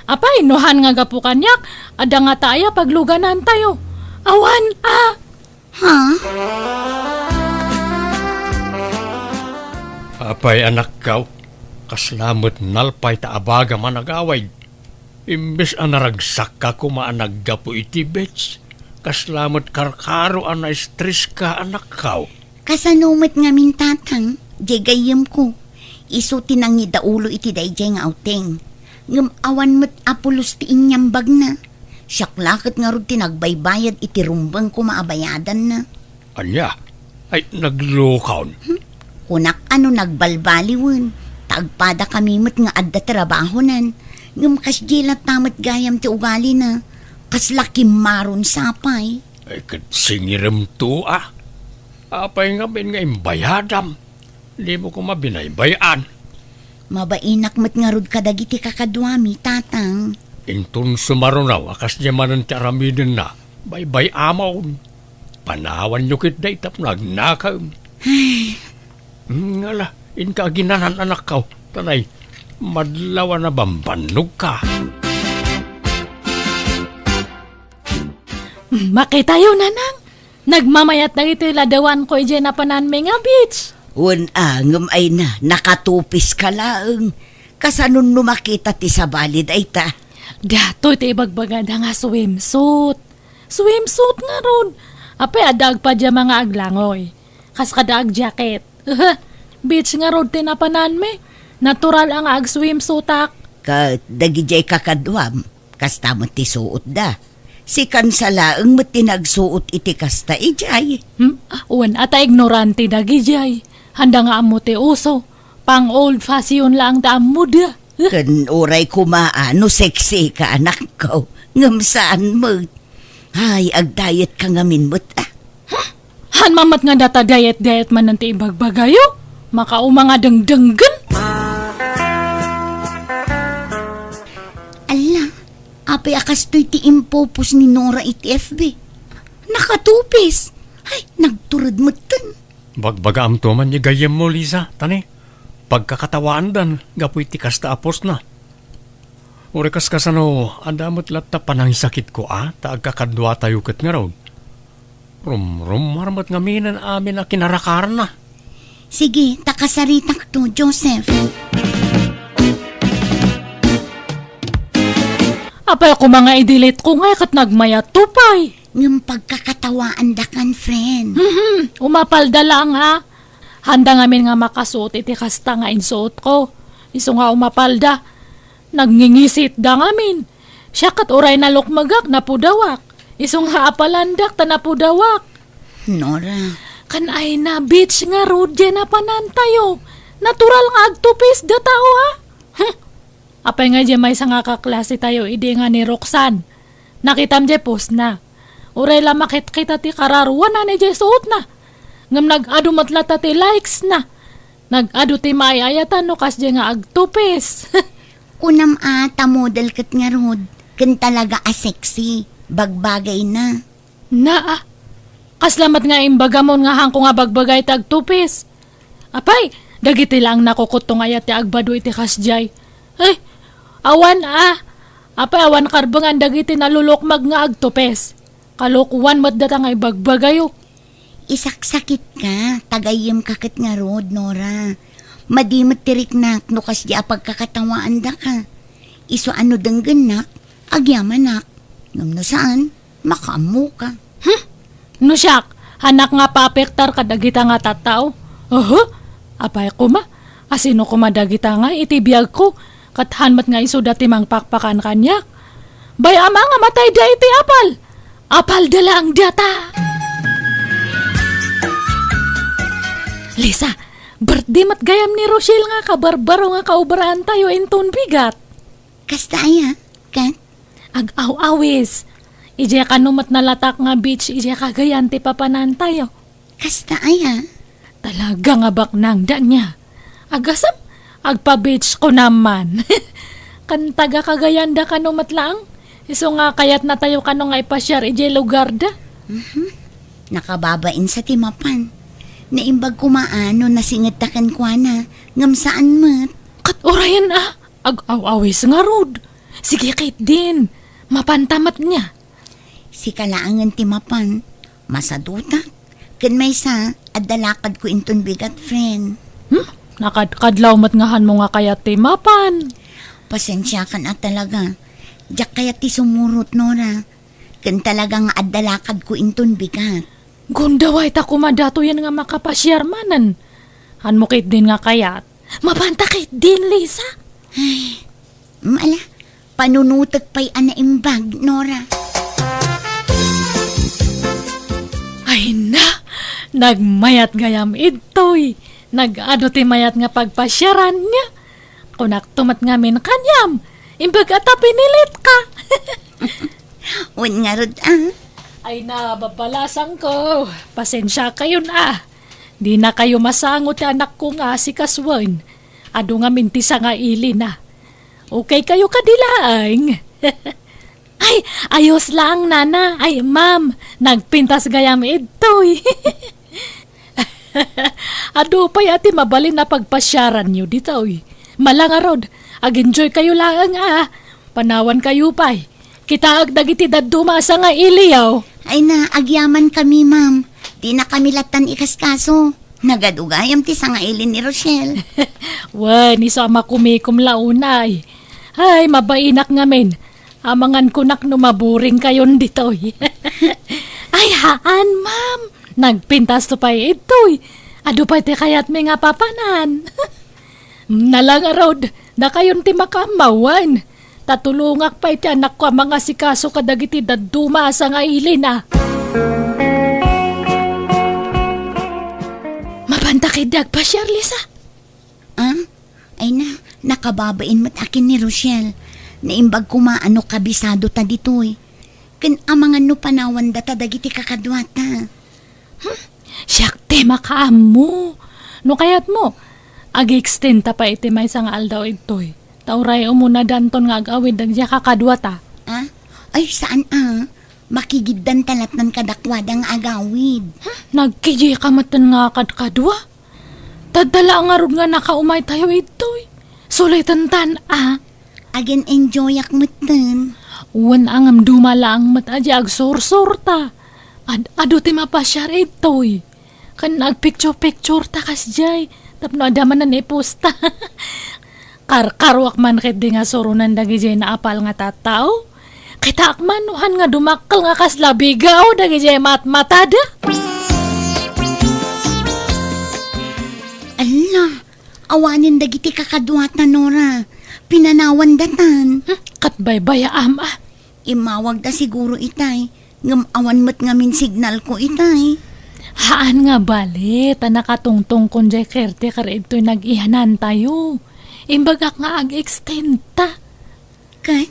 Apay, no han nga gapu kaniak, adda ngata aya pagluganantayo. Awan a! Ha? Apay, anakko, kasla met nalpay ta abagam a nagawid. Imbes a naragsakka koma a naggapu iti beach, kasla met karkaro a naestreska, anakko. Kasano met ngamin, Tatang, diay gayyemko? Isu ti nangidaulo iti daydiay nga outing. Ngem awan met a pulos ti inyambagna. Siak la ket ngarud ti nagbaybayad iti rumbeng koma a bayadanna. Ania? Ay, naglukon. Hmm? Kunak a no nagbalbaliwen, ta agpadakami met nga adda trabahonan. Ngem kasdiay latta met gayam ti ugalina. Kasla kimmaron sapay. Ay, ket singiremto a. Apay ngamin nga imbayadam? Dimo koma binaybay-an. Mabainak met ngarud kadagiti kakaduami, Tatang. Inton sumaruno a kasdiay manen ti aramidenna, baybay-amon. Panawanyo ketdi tapno agnakem. Ay. Hmm, ngala, inka aginanan, anakko. Tanay, madlaw a nabambannogka. Hmm, makitayo, Nanang. Nagmamayat dagiti ladawanko idiay napananmi nga beach. Wen a, ngem ay na, nakatupiska laeng. Kasano no makita ti sabali dayta? Datoy ti ibagbagada nga swimsuit. Swimsuit ngarud. Apay, adda agpajama nga aglangoy. Kas kada agjacket. Beach ngarud ti napananmi. Natural a nga agswimsuitak. Ket dagidiay kakaduam, kasta met ti suotda. Sikan sa laeng met ti nagsuot iti kasta idiay. Hmm? Wen a ta ignorante dagidiay. Handa nga ammo ti uso. Pang old fashion laeng ti ammoda. Ken uray koma a no sexy ka, anakko, ngem saan met. Ay, agdiet ka ngamin met, ah. Huh? Han man met nga data diet-diet manen ti ibagbagayo? Makauma nga dengdenggen? Alla, apay a kastoy ti impopos ni Nora iti F B? Nakatupis! Ay, nagtured metten. Bagbagaamto man ni gayyemmo, Liza, tani, pagkakatawaandan gapu iti kasta a postna. Uray kas kasano, adda met latta panangisakitko a ta agkakaduatayo ket ngarud. Rumrummar met ngaminen amin a kinarakarna. Sige, ta kasaritakto, Joseph. Apay koma nga i-delete ko ngay ket nagmayatto pay. Ngem pagkakatawaandakan, friend. Mhm, umapalda laeng a. Handa ngamin nga makasuot iti kasta nga insuotko. Isu nga umapalda, nagngingisitda ngamin. Siak ket uray nalukmegak, napudawak. Isu nga apalandak ta napudawak. Nora. Kan ay na, beach ngarud diay napanantayo. Natural nga agtupis datayo, ha? Huh. Apay nga diay maysa nga kaklasetayo idi nga ni Roxanne? Nakitam diay postna. Uray la makitkita ti kararuana idiay suotna. Ngem nag-adu met latta ti likesna. Nag-adu ti maay-ayatan no kasdiay nga agtupis. Kunam a ta model ket ngarud, ken talaga a sexy, bagbagayna. Naa, kasla met nga imbagamon nga hanko nga bagbagay ti agtupis. Apay, dagiti laeng nakukutto nga ayat ti agbado iti kasdiay. Ay, awan a. Apay, awan karbengan dagiti nalulukmag nga agtupis. Kalokoan met data nga ibagbagayo. Isaksakitka, ta gayyemka ket ngarud, Nora. Madi met ti riknak no kasdiay a pagkakatawaandaka. Isu a no denggennak, agyamanak. Ngem no saan, makaammoka. Hmm? No siak, hanak nga paapektar kadagita nga tattao? Oho, apay koma, asino koma dagita nga iti biagko, ket han met nga isuda ti mangpakpakan kaniak? Bay-am a nga matayda iti apal. Apalda laeng data. Lisa, birthday met gayam ni Rochelle nga kabarbaro nga kaobraantayo inton bigat. Kasta aya, ket? Ag-aw-awis. Idiay kano met nalatak nga beach idiay Cagayan ti papanantayo. Kasta aya? Talaga nga baknang da niya. Agasem, agpa-beach ko naman. Kan taga Cagayan da kano met laeng. Isu nga kayatnatayo kano nga ipasiar idiay lugar da. Mhm. Nakababain sa ti mapan. Naimbag koma a no nasingedta kenkuana, ngem saan met. Ket urayen a, ag-aw-awis ngarud. Sige ketdin, mapanta met nia. Sika laengen ti mapan. Masadutak. Ken maysa, adda lakadko inton bigat, friend. Hmm? Nakadkadlaw met nga hanmo nga kayat ti mapan. Pasensiakan a talaga. Diak kayat ti sumurot, Nora. Ken talaga nga adda lakadko inton bigat. Gundaway ta koma datoyen nga makapasiar manen. Hanmo ketdin nga kayat. Mapanta ketdin, Lisa. Ay, mm, ala, panunutek pay a naimbag, Nora. Ay na, nagmayat gayam idtoy. Nag-adu ti mayat nga pagpasiaran nia. Kunakto met ngamin kaniam, imbag a ta pinilitka. Wen ngarud, ah. Ay na, babalasangko. Pasensiakayon, ah. Dinakayo masango ti anakko nga asikasuen. Adu ngamin ti sangailina. Okay kayo kadi laeng? Ay, ayos laeng, nana. Ay, ma'am, nagpintas gayam idtoy. Adu pay a ti mabalin a pagpasiaranyo ditoy. Mala ngarud, ag-enjoy kayo laeng a. Panawan kayo pay. Kitaek dagiti dadduma a sangailiyo. Ay na, agyamankami, ma'am. Dinakami lattan ikaskaso. Nagadu gayam ti sangaili ni Rochelle. Wen, isu a makumikom la unay. Ay, mabainak ngamin. Amangan kunak no maburing kayon ditoy. Ay, haan, ma'am. Nagpintasto pay idtoy. Adu pay ti kayatmi nga papanan. Nala ngarud, dakayon ti makaammo wen. Ta tulongak pay ti anakko a mangasikaso kadagiti dadduma a sangailina. Mapanta ketdi agpasiar, Lisa? Ah? Ay na, nakababain met a ken ni Rochelle. Naimbag koma a no kabisado ta ditoy. Ken amangan no panawan data dagiti kakaduata. Hmm, siak ti makaammo. No kayatmo, ag-extend ta pay iti maysa nga aldaw idtoy. Ta uray umuna danton nga ag-awid dagiti kakaduata. Ah? Ay, saan a? Makigiddan ta lattan kadakuada nga agawid. Hmm, nagkijika metten nga kadkadua? Tadda la ngarud nga nakaumay tayo idtoy. Sulitan tan a. Agin-enjoyak metten. Wen a ngem duma laeng met a di agsursurta. Ad-adu ti mapasiar idtoy. Ken agpicture-picture ta kasdiay. Tapno adda manen iposta. Karkaruak man ketdi nga suronen dagidiay naapal nga tattao. Kitaak man no han nga dumakkel nga kasla bigaw dagidiay matmatada. Alla, awanen dagiti kakaduata, Nora. Pinanawan datan. Hmm, ket baybayaam a. Immawagda siguro itay, ngem awan met ngamin signalko itay. Haan nga bale, ta nakatungtong kon jay caretaker idtoy nag-iyanantayo. Imbagak nga ag-extend ta. Ket,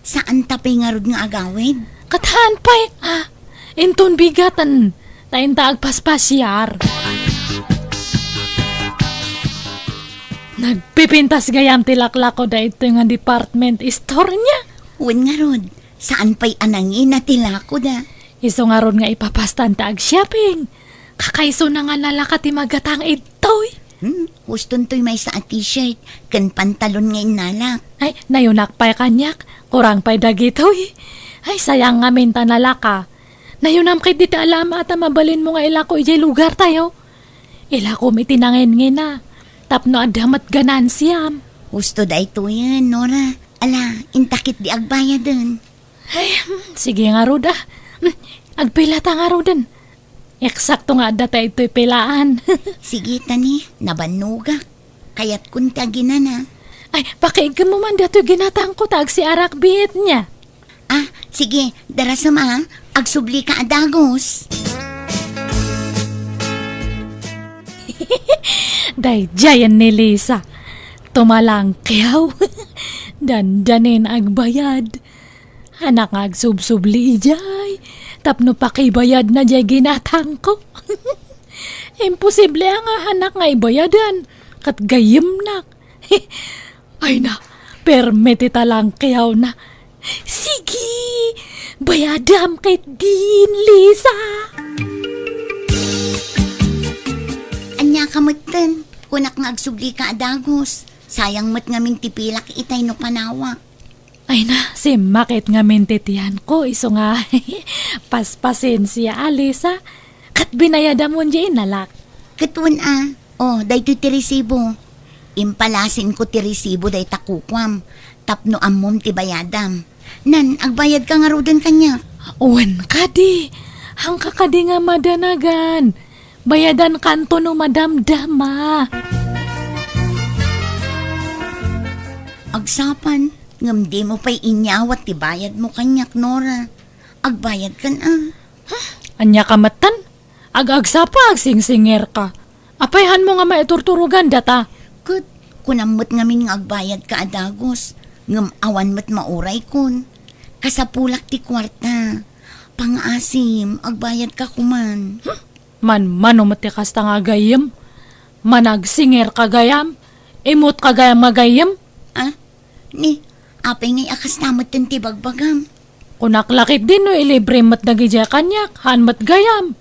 saan ta pay ngarud nga agawid? Ket haan pay, ah, inton bigaten, ta inta agpaspasiar. Nagpipintas gayam ti laklako daytoy nga department store nia. Wen ngarud, saan pay a nangina ti lakoda. Isu ngarud nga ipapastan ta ag-shopping. Kakaisuna nga nalaka ti magatang idtoy. Hmm, huston toy maysa a t-shirt ken pantalon nga innalak. Ay, nayunak pay kaniak. Kurang pay dagitoy. Ay, sayang ngamin ta nalaka. Nayunam ketdi ti alama ta mabalinmo nga ilako idiay lugartayo. Ilakom iti nangingina. Tapno adda met ganansiam. Husto daytoyen, Nora. Ala, inta ketdi agbayaden. Ay, hmm, sige ngarud a. Hmm, agpila ta ngaruden. Eksakto nga adda ta itoy pilaan. Sige, tani, nabannogak. Kayatkon ti aginana. Ay, pakiigkemmo man datoy ginatangko ta agsiarak biit nia. Ah, sige, darasem a, agsubli ka a dagus. Daydiayen ni Lisa. Tumalangkiaw. Dandanin agbayad. Anak nga agsubsubli idiay, tapno pakibayadna diay ginatangko. Imposible a nga anak nga ibayadan, ket gayyemnak. Ay na, permi ti talangkiawna. Sige, bayadam ketdin, Lisa. Kametten, kunak nga agsublika a dagus. Sayang met ngamin ti pilak itay no panawak. Ay na, simmakit ngamin ti tiyanko, isu nga paspasensia, Alisa. Ket binayadam wen diay inalak? Ket wen a. O, daytoy ti resibo. Impalasinko ti resibo dayta kukuam tapno ammom ti bayadam. Nan, agbayadka ngaruden kaniak? Wen kadi. Haanka kadi nga madanagan. Bayadankanto no madamdama. Agsapa, ngem dimo pay inyawat ti bayadmo kaniak, Nora. Agbayadkan a. Ania ka metten? Ag-agsapa, agsingsingerka. Apay haanmo nga maiturturogan data? Ket kunam met ngamin nga agbayadka a dagus, ngem awan met mauraykon. Kasapulak ti kuarta. Pangaasim, agbayadka koman. Hmm? Manmano met ti kasta nga agayyem? Managsingerka gayam? Immotka gayam nga agayyem? Ah, ni, apay ngay a kasta metten ti bagbagam? Kunak la ketdi no ilibre met dagidiay kaniak, haan met gayam.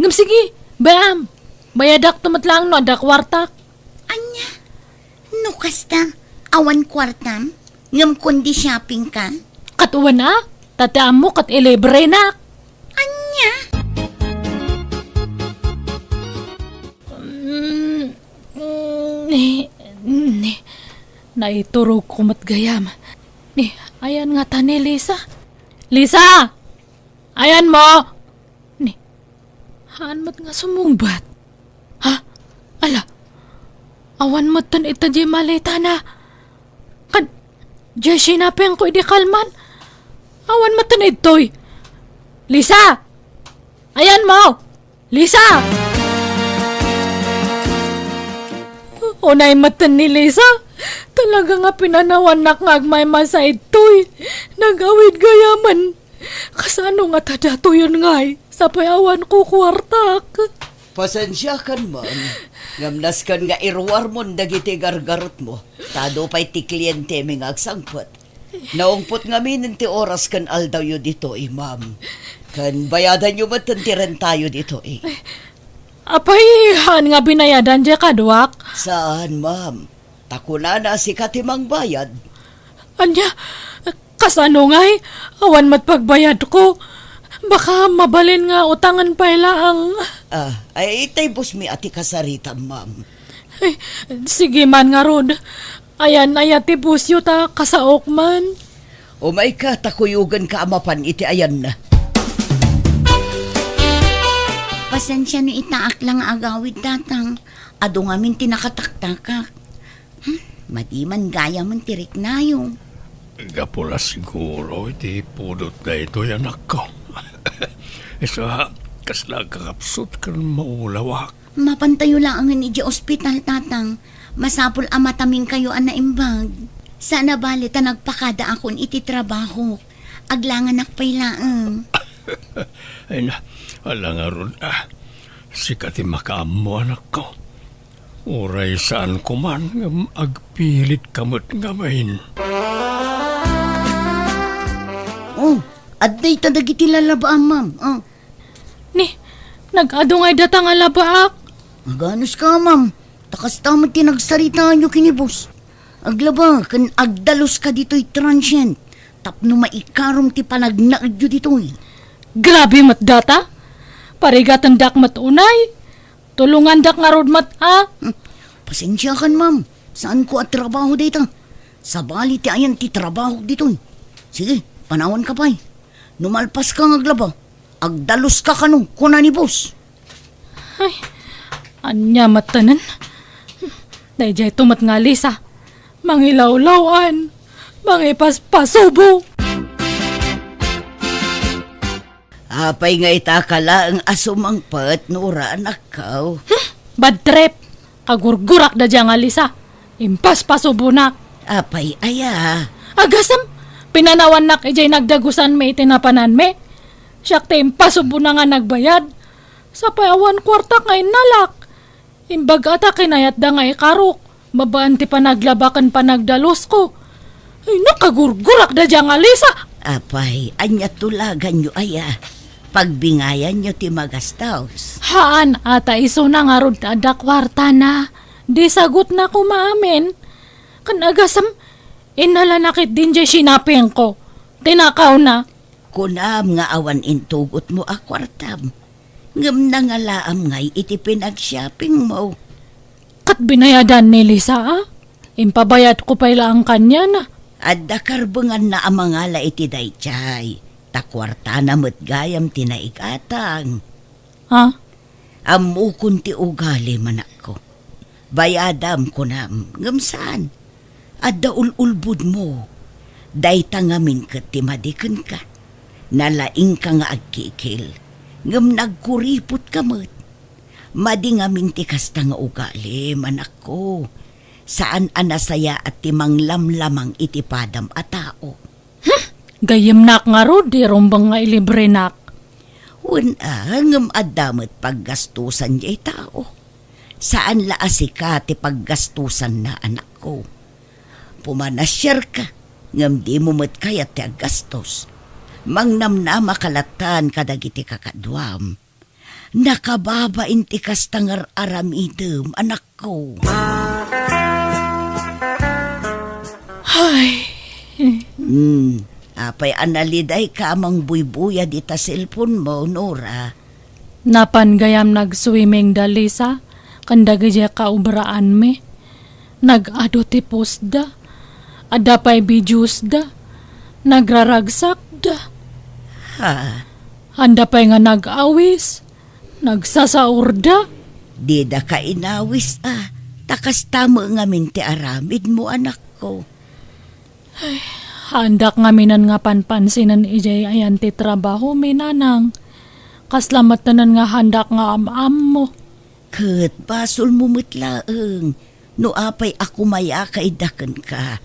Ngem sige, bay-am. Bayadakto met laeng no adda kuartak. Ania? No kasta, awan kuartam? Ngem kundi shoppingka? Ket wen a, ta ti ammo ket ilibrenak. Ania? Mm, mm, ni, ni, naiturogko met gayam. Ni, ayan ngata ni Lisa. Lisa! Ayanmo! Ni, haan met nga sumungbat. Ha? Ala, awan metten ita diay maletana. Kan, diay sinapengko idi kalman. Awan metten idtoy. Lisa! Ayanmo! Lisa! Unay metten ni Lisa. Talaga nga pinanawannak nga agmaymasa idtoy. Nag-awid gayamen. Kasano ngata datoyen ngay? Sapay awan ko kuartak. Pasensiakan man, ngem nasken nga iruarmon dagiti gargarotmo, ta adu pay ti klientemi nga agsangpet. Naungpot ngaminen ti oras ken aldawyo ditoy, ma'am. Ken bayadanyo metten ti rentayo ditoy. Apay, haan nga binayadan diay kaduak? Saan, ma'am. Ta kunana, sika ti mangbayad. Ania? Kasano ngay? Awan met pagbayadko. Baka mabalin nga utangen pay laeng. Ah, ay, itay bossmi a ti kasaritam, ma'am. Ay, sige man ngarud. Ayan aya ti bossyo ta kasaok man. Umayka, ta kuyogenka a mapan iti ayanna. Pasensia no itaak la nga agawid, Tatang. Adu ngamin ti nakataktakak. Hmm, madi man gayamen ti riknayo. Gapu la siguro iti pudot daytoy, anakko. Isu a, kasla agkakapsut ken maulawak. Mapantayo laengen idiay ospital, Tatang. Masapul a mataminkayo a naimbag. Saan a bale ta nagpakadaakon iti trabahok. Aglanganak pay laeng. Ay na, ala ngarud a. Sika ti makaammo, anakko. Uray saanko man ngem agpilitka met ngamin. Oh, adda ita dagiti lalabaam, ma'am. Oh. Ni, nag-adu ngay data nga labaak? Aganuska, ma'am. Ta kasta met ti nagsaritaanyo ken ni boss. Aglaba ken agdaluska ditoy transient tapno maikarom ti panagnaedyo ditoy. Grabe met data! Parigatendak met unay. Tulongandak ngarud met a. Hmm. Pasensiakan, ma'am. Saanko a trabaho dayta. Sabali ti ayan ti trabahok ditoy. Sige, panawanka pay. No malpaska nga aglaba, agdaluska kano, kuna ni boss. Ay, ania metten? Daydiay to met nga Lisa. Mangilawlaw-an. Mangipaspasubo. Apay nga ita ka laeng a sumangpet, Nora, anakko? Hmm, bad trip. Kagurgurak da dia nga Lisa. Impaspasubonak. Apay aya? Agasem, pinanawannak idiay nagdagusanmi iti napananmi. Siak ti impasubona nga nagbayad. Sapay awan kuartak nga innalak. Imbag a ta kinayatda nga ikarok, babaen ti panaglaba ken panagdalusko. Ay, nakagurgurak da dia nga Lisa! Apay, ania tulaganyo aya? Pagbingayanyo ti magastos. Haan, a ta isuna ngarud ti adda kuartana. Di sagutna koma amin. Ken agasem, innalanak ket dindiay sinapingko. Tinakawna. Kunam nga awan intugotmo a kuartam. Ngem nangalaam ngay iti pinagshoppingmo. Ket binayadan ni Lisa, a? Impabayadko pay laeng kaniana. Adda karbenganna a mangala iti daydiay, ta kuartana met gayam ti naigatang. Ha? Ammokon ti ugalim, anakko. Bayadam, kunam, ngem saan. Adda ul-ulbodmo. Dayta ngamin ket ti madi kenka. Nalaingka nga agkikil, ngem nagkuripotka met. Madi ngamin ti kasta nga ugalim, anakko. Saan a nasayaat ti manglamlamang iti padam a tao. Hmm! Gayyemnak ngarud ti rumbeng nga ilibrenak. Wen a, ngem adda met paggastusan diay tao. Saan la a sika ti paggastusanna, anakko. Pumanasierka, ngem dimo met kayat ti aggastos. Mangnamnamaka lattan kadagiti kakaduam. Nakababain ti kasta nga ar-aramidem, anakko. Ay. Hmm, apay a nalidayka a mangbuybuyad ita cellphone-mo, Nora? Napan gayam nag-swimming da Lisa, ken dagidiay kaobraanmi. Nag-adu ti postda. Adda pay videosda. Nagraragsakda. Ha? Anda pay nga nag-awis. Nagsasaurda. Didaka inawis a, ta kasta met ngamin ti aramidmo, anakko. Ay, haandak ngaminen nga panpansinen idiay ayan ti trabahomi, nanang. Kasla metten nga haandak nga am-ammo. Ket basolmo met laeng no apay a kumayaka ida kenka.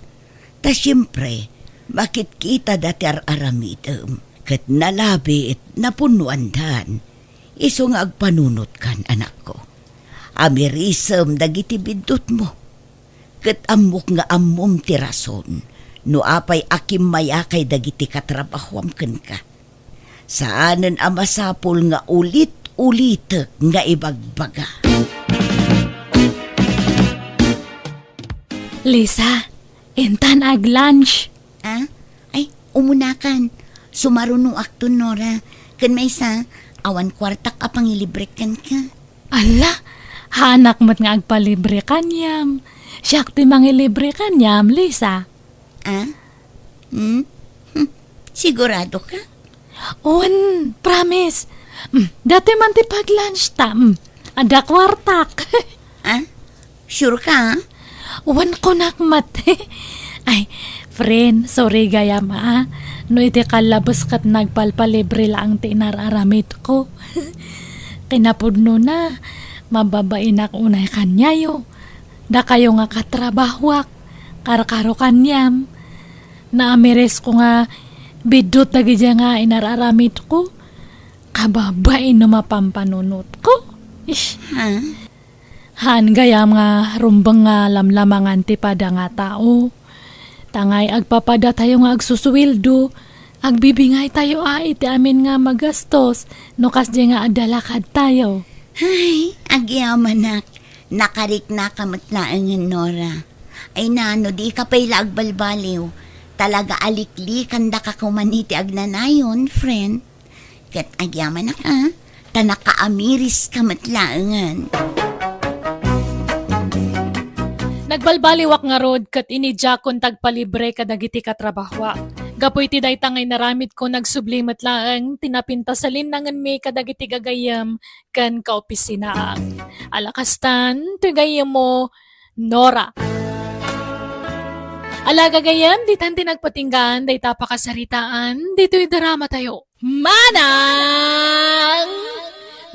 Ta siempre, makitkitada ti ar-aramidem, ket nalabit, napunnoandan. Isu nga agpanunotkan, anakko. Amirisem dagiti biddutmo. Ket ammok nga ammom ti rason no apay a kimmayakay dagiti katrabahoam kenka. Saanen a masapul nga ulit-ulitek nga ibagbaga. Lisa, intan ag-lunch. Ah? Ay, umunakan. Sumarunoakton, Nora. Ken maysa, awan kuartak a pangilibrek kenka. Alla, haanak met nga agpalibre kaniam. Siak ti mangilibre kaniam, Lisa. Ah? Hmm? Hmm. Sigurado ka? Wen, promise. Hmm, datoy man ti pag-lunch ta. Hmm, adda kuartak. Ah? Sure ka, ah? Wen, kunak met. Ay, friend, sorry gayam, ah. No iti kallabes ket nagpalpalibre laeng ti inar-aramidko. Kinapudnona, mababainak unay kaniayo. Dakayo nga katrabahoak, karkaro kaniam. Naamirisko nga biddut dagidiay nga inar-aramidko. Kababain no mapampanunotko. Ish. Ha? Haan gayam nga rumbeng nga lamlamangan ti pada nga tao. Tangay agpapadatayo nga agsusueldo, agbibingaytayo a iti amin nga magastos no kasdiay nga adda lakadtayo. Ay, agyamanak. Nakariknaka met laengen, Nora. Ay nano, dika pay la agbalbaliw. Talaga a liklikandaka koman iti agnanayon, friend. Ket agyamanak a, ta nakaamiriska met laengen. Nagbalbaliwak ngarud ket inidiakon ti agpalibre kadagiti katrabahoak. Gapu iti dayta nga inaramidko, nagsubli met laeng ti napintas a linnangenmi kadagiti gagayyem ken kaopisinaak. Ala kastan, ti gayyemmo, Nora. Ala gagayyem, ditan ti nagpatinggaan dayta a pakasaritaan ditoy dramatayo. Manang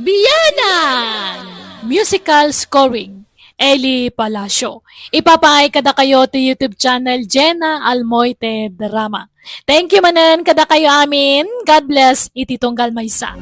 Bianang! Musical scoring, Eli Palacio. Ipapaay kadakayo ti YouTube channel Jenna Almoite Drama. Thank you manen kadakayo amin. God bless iti tunggal maysa.